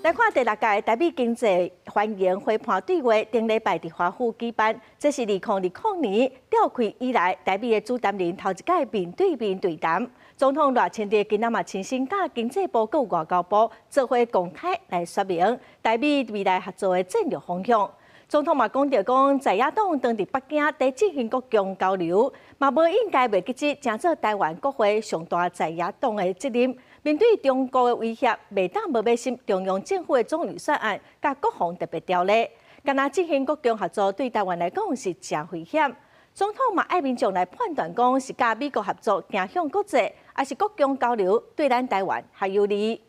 來看第六屆台美經濟繁榮會盤對話，頂禮拜佇華府舉辦，這是2020年召開以來，台美的主談人頭一擺面對面對談。總統賴清德今仔嘛親身佮經濟部佮外交部做伙公開來說明台美未來合作的戰略方向。總統嘛講著講，在野黨當佇北京佇進行國共交流，嘛無應該袂記得成做台灣國會上大在野黨的責任。面對中國的威脅，袂當無欲審中央政府的總預算案佮國防特別條例，敢若進行國共合作對台灣來講是誠危險。總統嘛愛民眾來判斷講是佮美國合作走向國際，抑是國共交流對咱台灣較有利。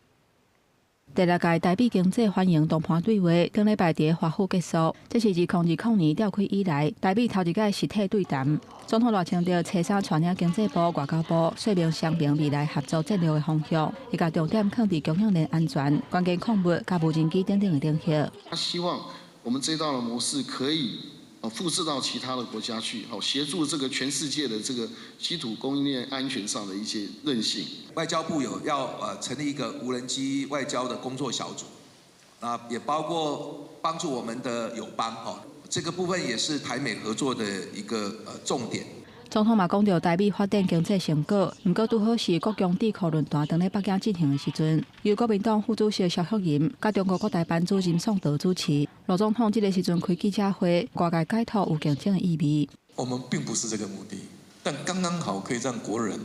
第六屆台美經濟繁榮通盤對話，頂禮拜佇華府結束。這是2020年召開以來，台美頭一擺實體對談。總統賴清德初三帶領經濟部、外交部說明雙邊未來合作戰略的方向，伊共重點放佇供應鏈安全、關鍵礦物佮無人機等等的領域。他希望我們這套的模式可以複製到其他的國家去，好協助這個全世界的這個稀土供應鏈安全上的一些韌性。外交部有要成立一個無人機外交的工作小組，啊，也包括幫助我們的友邦哈，這個部分也是台美合作的一個重點。總統嘛講著台美發展經濟成果，毋過拄好是國共智庫論壇當咧北京進行的時陣，由國民黨副主席蕭旭吟佮中國國台辦主任宋濤主持。賴總統這个時陣開記者會，外界解讀有競爭的意味。我們並不是這個目的，但剛剛好可以讓國人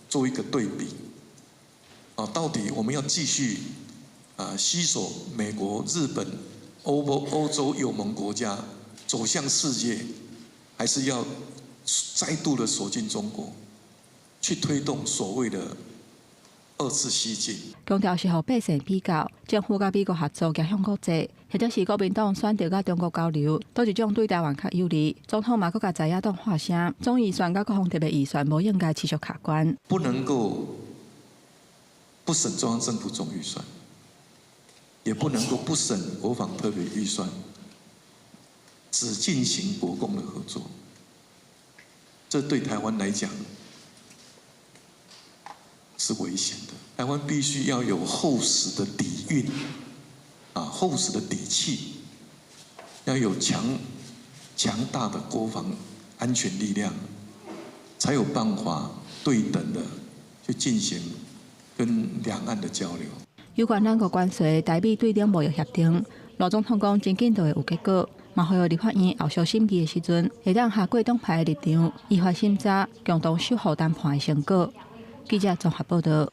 做一個對比。啊，到底我們要繼續啊攜手美國、日本、歐洲友盟國家走向世界，還是要再度的鎖進中國，去推動所謂的二次西進？強調是予百姓比較，政府佮美國合作走向國際，或者是國民黨選擇佮中國交流，佗一種對台灣較有利。總統嘛閣共在野黨發聲，總預算佮國防特別預算無應該持續卡關。不能夠不審中央政府總預算，也不能夠不審國防特別預算，只進行國共的合作。這對台灣來講是危險的。台灣必須要有厚實的底蘊，啊，厚實的底氣，要有強大的國防安全力量，才有辦法對等的去進行跟兩岸的交流。有關兩國關稅、台美對等貿易協定，賴總統講真緊就會有結果。嘛，呼籲立法院後續審議的時陣，會當下過黨派的立場，依法審查，共同守護談判的成果。記者綜合報道。